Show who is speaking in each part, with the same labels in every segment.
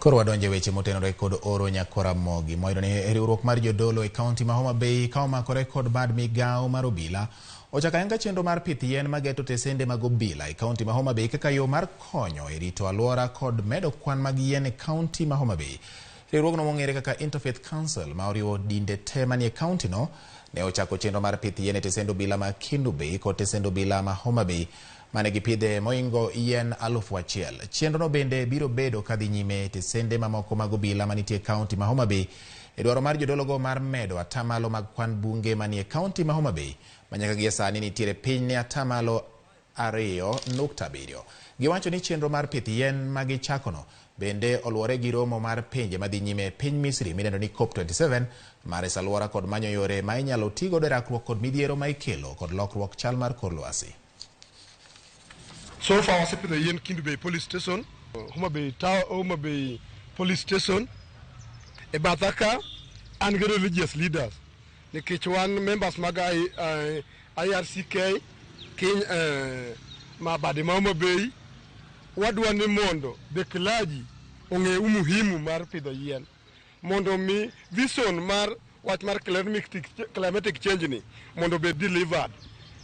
Speaker 1: Koro wadonjo e weche motenore kod oro nyakora Mogi. Mwayudo ni riwruok mar jodolo e kaunti ma Homa Bay ka omakore kod bad migawo mar obila ochako ayanga chenro mar pith yien mageto tesende mag obila e kaunti ma Homa Bay kaka yo mar konyo e rito alwora kod medo kwan mag yien e kaunti ma Homa Bay. Riwruogno mong'ere kaka Interfaith Council ma oriwo dinde te manie kaunti no ne ochako chenro mar pith yien e tesend obila ma Kendu Bay kod tesend obila ma Homa Bay mane gipidhe moingo yien 1000. Chenrono bende biro bedo kadhi nyime e tesende mamoko mag obila manitie e kaunti ma Homa Bay e dwaro mar jodologo mar medo atamalo mag kwan bunge manie kaunti ma Homa Bay ma nyaka gie sani nitiere piny ne atamalo 2.7. Giwacho ni chenro mar pith yien ma gichakono bende oluwore gi romo mar pinje madhi nyime e piny Misri midendo ni COP27 mar reso alwora kod manyo yore ma inyalo tigodo e rakruok kod midhiero ma ikelo kod lokruok chal mar kor lwasi.
Speaker 2: So far wasepidho yien Kendu Bay Police Station, Homa Bay Town, Homa Bay Police Station. E batha ka an gi religious leaders nikech wan members mag IRCK Keny ma bade ma Homa Bay wadwa ni mondo the clergy ong'e umuhimu mar pidho yien mondo mi vision mar wach mar climatic change ni mondo obed delivered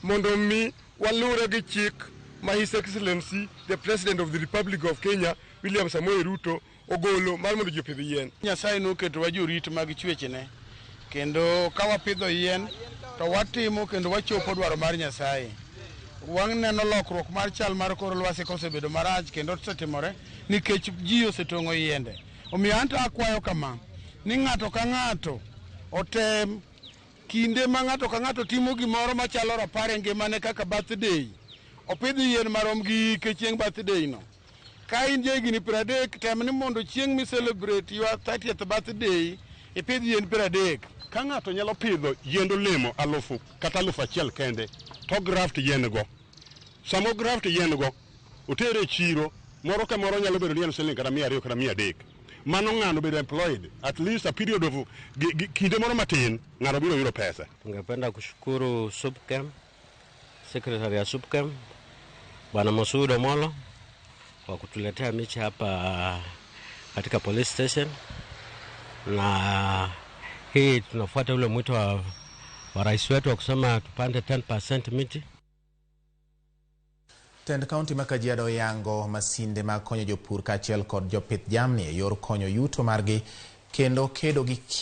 Speaker 2: mondo mi walure gi chik ma His Excellency the President of the Republic of Kenya William Samoei Ruto ogolo mar mondo ji opidh yien.
Speaker 3: Nyasaye noketowa jorit mag chwechne kendo ka wapidho yien to watimo kendo wachopo dwaro mar Nyasaye. Waneno lokruok mar chal mar kor lwasi kosebedo marach kendo osetimore nikech ji osetong'o yiende. Omiyo anto akwayo kama, ni ng'ato ka ng'ato otem kinde ma ng'ato ka ng'ato timo gimoro machalo rapar e ngimane kaka birthday, opidh yien marom gi hike chieng' birthday no. Ka in jahigni 30, tem ni mondo chieng' mi celebrate your 30th birthday, ipidh yien 30.
Speaker 4: Ka ng'ato nyalo pidho yiend olemo 1000 kata 1000 kende, to graft yien go. Sama ograft yien go, otere e chiro, moro ka moro nyalo bedo ni en siling kata 200 kata 300. Mano ng'ano bedo employed at least a period of gi, kinde moro matin ng'ano biro yudo pesa.
Speaker 5: Tungependa kushukuru SUPKEM, secretary ya SUPKEM Bwana Mosud Omolo kwa kutuletea miche hapa katika police station, na hii tunafuata ule mwito wa rais wetu wa kusema tupande 10% miti.
Speaker 1: Tend kaunti ma Kajiado oyango masinde mag konyo jopur kaachiel kod jopith jamni e yor konyo yuto margi kendo kedo gi